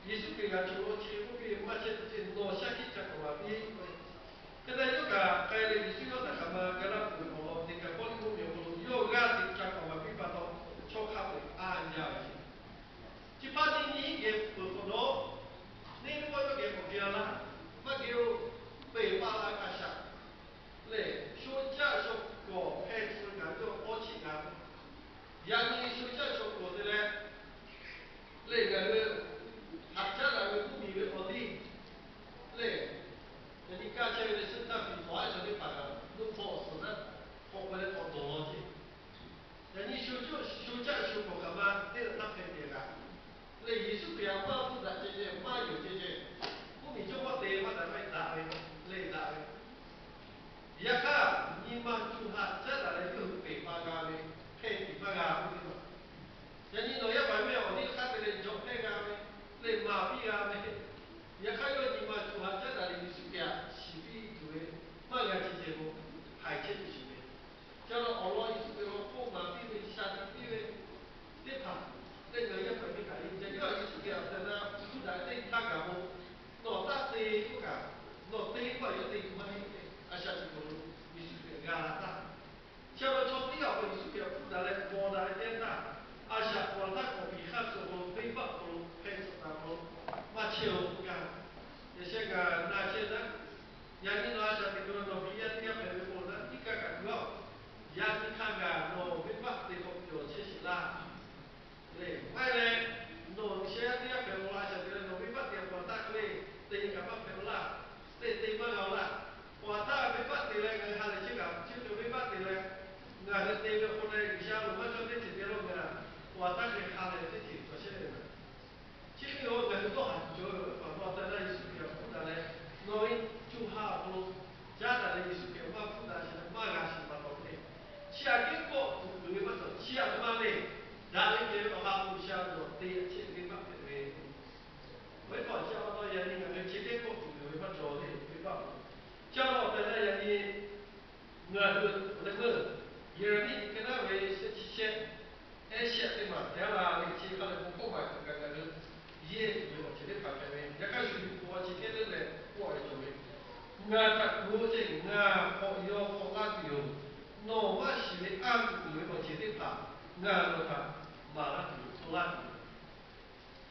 Yeˍsuˆ Hkriꞈ g'a cawˬ lo chi k'oˆ piˇ ve maˇ chehˇ teˇ ceuˬ, nawˬ shaˉ hkiˆ ca k'awꞈ maˍ piˇ. Hk'e te yawˇ kaꞈ k'ai leh Yeˍsuˆ yawˇ htaꞈ kaꞈ maˇ ga laˇ peuˬ ve awˬ lawn Deˍkaˍpawˇliˆ mvuhˇmiˬ awˬ hk'aw lo yawˇ g'aˇ hteꞈ ca k'awꞈ maˍ piˇ pa taw, chaw hk'a peu-eˬ a jaˇ ve ce. Chi hpaˇ teˇ nyi geh peuˬ hk'awꞈ nawˉ, neˇ teˇ pawˆ yawˇ geh k'awꞈ geh a laˇ, maˇ geh-o, peˬ pa la ve a shaꞈ lehˬ, sho caˆ sho kawˍ hpeh tcuh ve kaꞈ yawˇ awˇ chiˇ g'a ve. Yaꞈ nyi sho caˆ sho kawˍ te leh, lehˬ ngaˬ hui haꞈ caˉ daꞈ ve mvuhˇmiˬ ve awˬ liˇ lehˬ, yaꞈ nyi kaˇ chehˇ ve leh suhˆ taˇ piˍ tawˍ aˉ chaw teˇ hpaˍ kaꞈ lo hpaw awˬ suhˍ naˉ k'awꞈ k'ai leh k'awꞈ dawˬ law ce. Yaꞈ nyi sho caˆ sho kawˍ kaꞈ maˇ teˇ g'aˇ taˇ hpeh kehˬ g'a. Lehˬ Yeˍsuˆ Hkriꞈ htaꞈ maˇ hpfuhˇ daꞈ ceh ceh, maˇ yonˍ ceh ceh, mvuhˇmiˬ jawˇmawˇ te maˇ daꞈ maˇ daꞈ ve, lehˬ daꞈ ve. Yaꞈ hk'aˇ, nyi ma co ha caˉ daꞈ leh yawˇ hui peˬ pa g'a ve, hpeh tiꞈ maˇ g'a k'oˆ ve yoˬ. Yaꞈ nyi nawˬ yaˇ paˍ yaˇ miˇ awˬ liˇ hk'aˇ te leh jawꞈ hpehˇ g'a ve, lehˬ maˍ piˇ g'a ve, yaꞈ hk'aˇ yawˇ nyi ma co ha caˉ daꞈ leh Yeˍsuˆ Hkriꞈ htaꞈ shiˍ piˇ tuˬ ve maˇ g'a ceh ceh k'o, haiˬ chehˇ tuˬ shiˍ ve. Ca la awˬ lawn Yeˍsuˆ Hkriꞈ awˬ hk'oˆ maˍ piˇ ve, sha piˇ ve teˇ hpaˍ, lehˬ ngaˬ hui yaˇ paˍ yaˇ miˇ kaꞈ le, ca yawˇ Yeˍsuˆ Hkriꞈ awˬ tehˬ na hpfuhˇ daꞈ ve teˇ htaˇ kaꞈ k'o, nawˬ taˇ te k'oˆ kaꞈ, nawˬ te k'oˆ kaꞈ yawˇ te tuˬ maˇ heˆ. A shaꞈ teꞈ k'o, Yeˍsuˆ Hkriꞈ g'a la taˇ. Chi awˬ lawn chaw teˇ g'aˇ awˬ hk'aw Yeˍsuˆ Hkriꞈ hpfuhˇ daꞈ leh mawˬ daꞈ ve teˇ yanˇ htaˇ, a shaꞈ k'awꞈ taˇ k'awꞈ piˍ hk'aˇ suh awˬ hk'aw lo venˇbaˆ awˬ hk'aw lo hpeh tcuhꞈ taˍ awˬ hk'aw lo maˇ chehˇ-oˬ k'oˆ gaˇ. Yaꞈ sheh kaꞈ na chehˇ naˉ, yaꞈ nyi nawˬ a shaꞈ teꞈ k'o nawˬ biˇ yaˇ teˇ g'aˇ hpehꞈ ve k'o naˉ, iˉ kaˇ kaꞈ gu-aˬ. Yaꞈ nyi hk'a gaˬ nawˬ venˇbaˆ te k'awꞈ piˍ awˬ chehˇ sheˍ laˇ. Lehˬ maˇ heˆ leh, nawˬ G'uiˬsha yaˇ teˇ g'aˇ hpehꞈ-aw laˇ, a shaꞈ teꞈ leh nawˬ venˇbaˆ te k'awꞈ taˇ hk'e le, te kaꞈ maˇ hpehꞈ-aw laˇ, te te maˇ g'a-aw laˇ. K'awꞈ taˇ venˇbaˆ te leh ngaˬ hui ha lehˬ chehˇ kaꞈ, chi hk'e venˇbaˆ te leh ngaˬ hui te ve awˬ hk'aw leh G'uiˬsha loˍ maˇ cawˇ teˇ ceuˬ te laˇ-oˬ, k'awꞈ taˇ hk'e ha lehˬ teˇ ceuˬ cawˬ chehˇ ve. Chi hk'e lo ngaˬ hui dawˇ haˍ tuˬ cawˬ ve awˬ hk'aw lo awˬ tehˬ na Yeˍsuˆ Hkriꞈ htaꞈ hpfuhˇ daꞈ leh, nawˬ ve co ha awˬ hk'aw lo caˉ daꞈ leh Yeˍsuˆ Hkriꞈ maˇ hpfuhˇ daꞈ sheˍ leh maˇ g'a sheˍ pa taw le. Chi aꞈ kehˉ kawˆ tuˬ uiˍ ve maˇ cawˬ, chi aꞈ kehˉ maˇ le. Daꞈ ve kehˬ ve awˬ ha hpu G'uiˬsha nawˬ te a chehˇ venˇbaˆ hpehꞈ ve. Awˬ viˉ hpaˇ chi pa taw yaꞈ nyi ngaˬ hui chi teˇ kawˆ tuˬ uiˍ ve maˇ cawˬ le, venˇbaˆ awˬ hk'aw lo. Chi pa taw awˬ tehˬ na yaꞈ nyi ngaˬ hui awˬ leh meuˇ Yeˍraˍmiˆ hk'e naˉ ve shehˆ chi shehˆ, ehˉ shehˆ teˇ maˬ teˇ g'aˇ la ve chi hk'a lehˬ bon hkawˇ maˬ kuiˬ kaꞈ ngaˬ hui yehˇ tuˬ ve awˬ ceuˬ teˇ hpaˍ hpehꞈ ve. Yaꞈ hk'aˇ shuˍ shuˍ k'o awˬ ceuˬ hkehˉ leuˉ leh k'oˆ a ve cawˬ ve, Ngaˬ htaꞈ kuˬ-o ceˇ, ngaˬ k'awꞈ yaw k'awꞈ laˇ tuˬ yoˬ. Nawˬ maˇ shiˍ ve anˇ tuˬ uiˍ ve awˬ ceuˬ teˇ hpaˍ ngaˬ nawˬ htaꞈ maˍ laˇ tuˬ yoˬ, hto laˇ tuˬ yoˬ.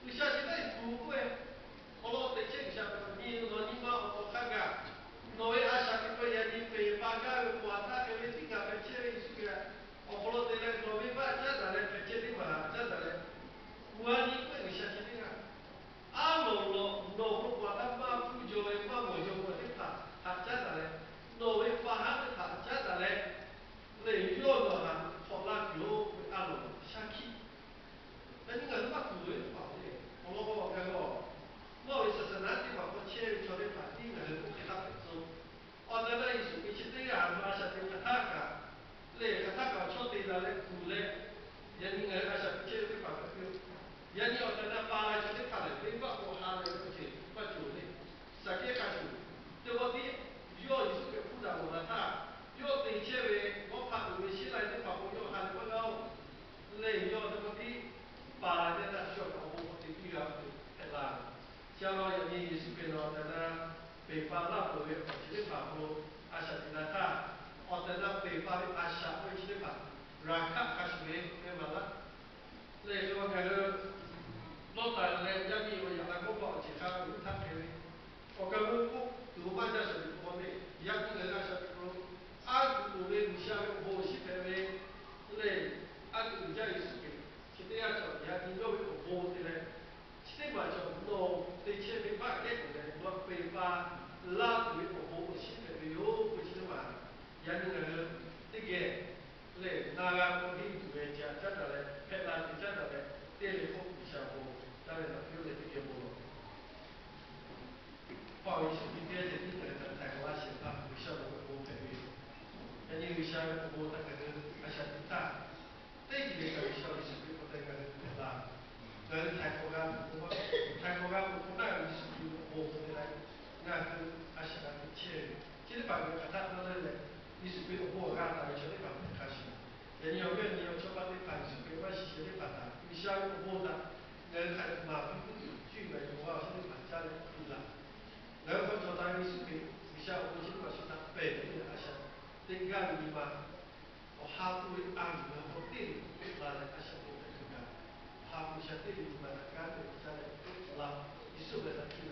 G'uiˬsha chi teˇ kuˬ k'oˆ ve, awˬ lawn teꞈ chehˇ G'uiˬsha hpehꞈ nyi nawˬ nyi ma awˬ hk'aˇ gaˬ, nawˬ ve a shaꞈ teꞈ k'o yaꞈ nyi peˬ pa gaˇ ve k'o, a htaˇ hk'e ve tiˉ kaꞈ hpehꞈ chehˇ ve Yeˍsuˆ Hkriꞈ awˬ hk'aw lo te leh nawˬ venˇbaˆ caˉ daꞈ leh hpehꞈ chehˇ teˇ maˬ caˉ daꞈ leh, mvuhˇ a nyi k'oˆ ve G'uiˬsha chi teˇ g'aˇ aˉ lawˬ lawˬ nawˬ k'o k'o a htaˇ maˇ hpuˇ jaw ve maˇ mawˬ jaw k'o teˇ hpaˍ htaꞈ caˉ daꞈ leh, nawˬ ve pa haˉ teˇ hpaˍ caˉ daꞈ leh, lehˬ yawˇ nawˬ htaꞈ hk'awꞈ laˇ tuˬ yoˬ k'oˆ ve a lawˬ shaˉ hkiˆ. Yaꞈ nyi ngaˬ hui maˇ kuˬ ve teˇ hpaˍ le, awˬ lawn k'o ngaˬ hui a, nawˬ ve saˍsaˍnaˍ teˇ hpaˍ hk'aw chehˇ ve chaw teˇ hpaˍ tiˉ ngaˬ hui k'oˆ hk'e hk'a hpehꞈ tcuh. Awˬ tehˬ na Yeˍsuˆ Hkriꞈ chi teˇ g'aˇ a shaꞈ teꞈ hk'aˬ htaˇ kaꞈ, lehˬ hk'aˬ htaˇ kaꞈ chaw te la leh kuˬ leh, yaꞈ nyi ngaˬ hui a shaꞈ teꞈ chehˇ ve teˇ hpaˍ hpehꞈ piˇ-oˬ. Yaꞈ nyi awˬ tehˬ na pa la chaw teˇ hpaˍ lehˬ venˇbaˆ k'awꞈ ha leh ve awˬ ceuˬ maˇ cawˬ le. Saˍkehˇ hk'a shuˍ, teˇ g'aˇ tiˉ yawˇ Yeˍsuˆ Hkriꞈ hpfuhˇ daꞈ lawˬ la htaˇ, yawˇ te chehˇ ve g'awˇ hpaˆ uiˍ ve sheˉ lai teˇ hpaˍ k'o yawˇ ha leh maˇ g'a-oˬ. Lehˬ yawˇ teˇ g'aˇ tiˉ pa la teˇ htaˇ, shu awˬ bon k'awꞈ te piˇ g'a ve hpehꞈ la ve. Chi a lawn yaꞈ nyi Yeˍsuˆ Hkriꞈ nawˬ awˬ tehˬ na peˬ pa laˇ peuˬ ve awˬ ceuˬ teˇ hpaˍ hk'aw lo a shaꞈ teꞈ la htaˇ, awˬ tehˬ na peˬ pa ve a shaꞈ k'oˆ ve chi teˇ hpaˍ raˍ hkaˆ hk'a shuˍ ve hpehꞈ maˍ laˇ. Lehˬ ve ngaˬ hui Lawˇtaˍ leh yaˇ miˇ awˬ yaꞈ la k'oˆ pa awˬ ceuˬ hk'a ve uˉ htaˇ hpehꞈ ve, awˬ kaˬ lo k'oˆ tuˬ maˇ jaˇ shaˍ tiꞈ k'o le. Yaꞈ nyi ngaˬ hui a shaꞈ teꞈ k'o, aˉ tuˬ uiˍ ve G'uiˬsha ve awˬ bon awˬ shinˉ hpehꞈ ve lehˬ, aˉ tuˬ uiˍ jaˇ Yeˍsuˆ Hkriꞈ chi teˇ g'aˇ cawˬ yaꞈ nyi yawˇ ve awˬ bon te leh, chi teˇ maˬ cawˬ nawˬ te chehˇ ve venˇbaˆ kehˉ tuˬ leh nawˬ peˬ pa laˇ tuˬ ve awˬ bon awˬ shinˉ hpehꞈ ve yoˬ k'o, chi teˇ maˬ yaꞈ nyi ngaˬ hui teˇ geh lehˬ na g'a k'o henˇ tuˬ ve ca caˉ daꞈ leh hpehꞈ la te caˉ daꞈ leh teˇ le k'oˆ G'uiˬsha awˬ bon caˉ leh naˬ piˇ-oˬ leh teˇ geh bon lawˬ. Paˍ Yeˍsuˆ Hkriꞈ teˇ geh ceh tiˉ ngaˬ hui htaꞈ htaiˍ hk'awꞈ laˇ shehˍ hpaˇ G'uiˬsha ve awˬ bon hpehꞈ ve yoˬ. Yaꞈ nyi G'uiˬsha ve awˬ bon htaꞈ ngaˬ hui a shaꞈ teꞈ htaˇ, teˇ ceuˬ le kaꞈ G'uiˬsha Yeˍsuˆ Hkriꞈ awˬ tehˬ ngaˬ hui hpehꞈ la. Ngaˬ hui htaiˍ hk'awꞈ g'a tuˬ k'o, htaiˍ hk'awꞈ g'a tuˬ k'o naˆ Yeˍsuˆ Hkriꞈ ve awˬ bon hk'aw te leh ngaˬ hui a shaꞈ g'a teꞈ chehˇ ve. Chi teˇ hpaˍ ngaˬ hui hk'aˬ htaˆ maˇ leuˆ leh, Yeˍsuˆ Hkriꞈ awˬ bon awˬ g'aˇ taˍ ve chaw teˇ hpaˍ hpehꞈ hk'a shuˍ, yaꞈ nyi awˬ viˉ awˬ nyi awˬ chawˇ paˆ teˇ hpaˍ Yeˍsuˆ Hkriꞈ maˇ shiˍ sheh teˇ hpaˍ htaꞈ G'uiˬsha ve awˬ bon htaꞈ ngaˬ hui hk'aˬ hk'e maˍ piˇ tuˬ cuˇ yiˍ ve yoˬ. G'uiˬ nyi ma, awˬ ha hpu ve a yuˬ ve awˬ hk'aw teˇ luˬ k'oˆ la leh a shaꞈ teꞈ hpehꞈ tuˬ kaꞈ, awˬ ha hpu sha teˇ luˬ nyi ma htaꞈ kanˉ te awˬ caˇ leh k'oˆ la, Yeˍsuˆ ve htaꞈ hkiˇ